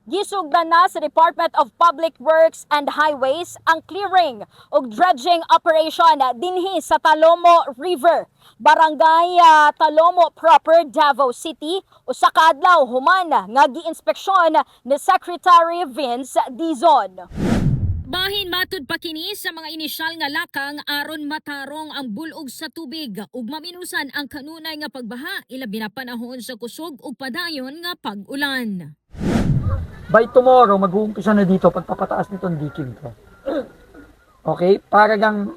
Gisugdan na sa Department of Public Works and Highways ang clearing ug dredging operation dinhi sa Talomo River, Barangay Talomo Proper, Davao City, usa ka adlaw human nga giinspeksyon ni Secretary Vince Dizon. Bahin matud pa kini sa mga inisyal nga lakang aron matarong ang bulog sa tubig ug maminusan ang kanunay nga pagbaha, ilabi na panahon sa kusog ug padayon nga pag-ulan. By tomorrow, mag-uumpisa na dito pagpapataas nitong diking to. Okay? Para gang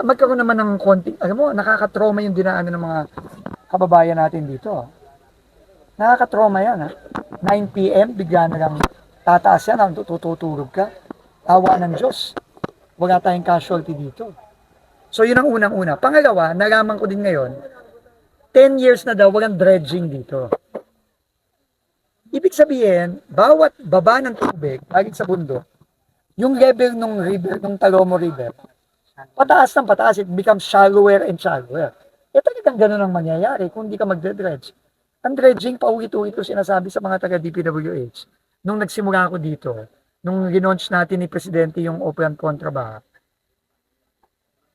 magkaroon naman ng konting, alam mo, nakaka-trauma yung dinaanan ng mga kababayan natin dito. Nakaka-trauma yan, ha? 9 p.m., bigla na lang tataas yan, ang tututulog ka. Awa ng Diyos. Wala tayong casualty dito. So, yun ang unang-una. Pangalawa, nalaman ko din ngayon, 10 years na daw walang dredging dito. Ibig sabihin, bawat baba ng tubig, galing sa bundok, yung level ng river, ng Talomo River, pataas ng pataas, it becomes shallower and shallower. Eh talagang ganun ang mangyayari kung hindi ka magde-dredge. Ang dredging, paulit-ulit ko sinasabi sa mga taga DPWH. Nung nagsimula ako dito, nung ginaunch natin ni Presidente yung Open Kontra Baha,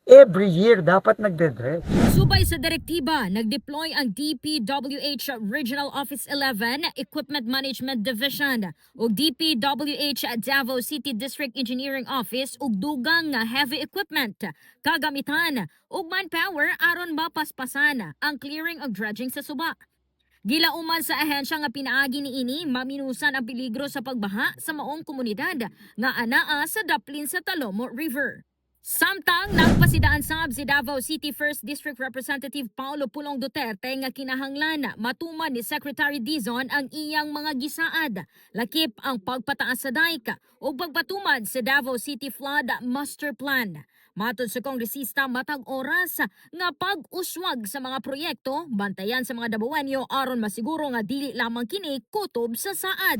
every year dapat nagde-dredge. Subay sa direktiba, nag-deploy ang DPWH Regional Office 11 Equipment Management Division ug DPWH Davao City District Engineering Office ug dugang nga heavy equipment, kagamitan ug manpower aron mapaspasan ang clearing ug dredging sa suba. Gilauman sa ahensya nga pinaagi niini maminusan ang peligro sa pagbaha sa maong komunidad nga anaa sa daplin sa Talomo River. Samtang nagpasidaan sab si Davao City First District Representative Paulo Pulong Duterte nga kinahanglan matuman ni Secretary Dizon ang iyang mga gisaad, lakip ang pagpataas sa dike ug pagpatuman sa Davao City Flood Master Plan. Matod sa kongresista, matag oras nga pag-uswag sa mga proyekto, bantayan sa mga Dabawenyo aron masiguro nga dili lamang kini kutob sa saad.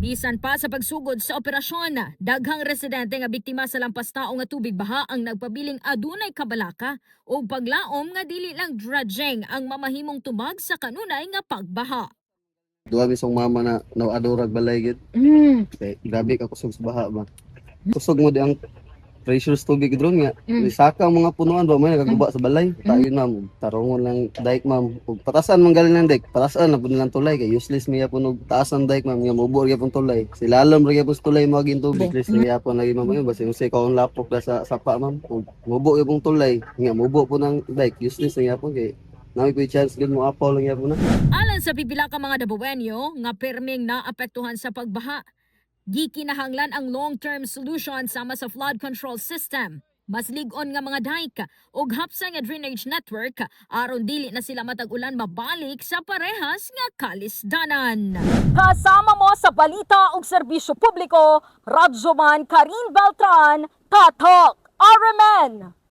Bisan pa sa pagsugod sa operasyon, daghang residente nga biktima sa lampas tao nga tubig baha ang nagpabiling adunay kabalaka o paglaom nga dili lang dredging ang mamahimong tubag sa kanunay nga pagbaha. Duha bisong mama na naadurag balay gid. Kay grabe ka kusog sa baha ba. Kusog mo di ang pressure sa tubig dron nga. Saka ang mga punuan ba may nagaguba sa balay. Tayo, ma'am, tarongon lang dike, ma'am. Ug patasan man galing ng dike, patasan na pud nilang tulay kay useless mi yapon og taas ang dike, ma'am, nga mubo gyapon tulay. Silalom ra gyapon sa tulay mo tubig. Useless na gyapon lagi, ma'am, yun basta yung say kaon lapok na sa sapa, ma'am. Ug mubo gyapon tulay nga mubo po ng dike, useless na gyapon kay nami ko chance gud mo apaw lang gyapon na. Alang sa pipila ka mga Dabawenyo nga perming naapektuhan sa pagbaha, gikinahanglan ang long-term solution sama sa flood control system, mas lig-on nga mga dike ug hapsay nga drainage network aron dili na sila matag ulan mabalik sa parehas nga kalisdanan. Kasama mo sa balita ug serbisyo publiko, Radyoman Karin Beltran, Tatak RMN.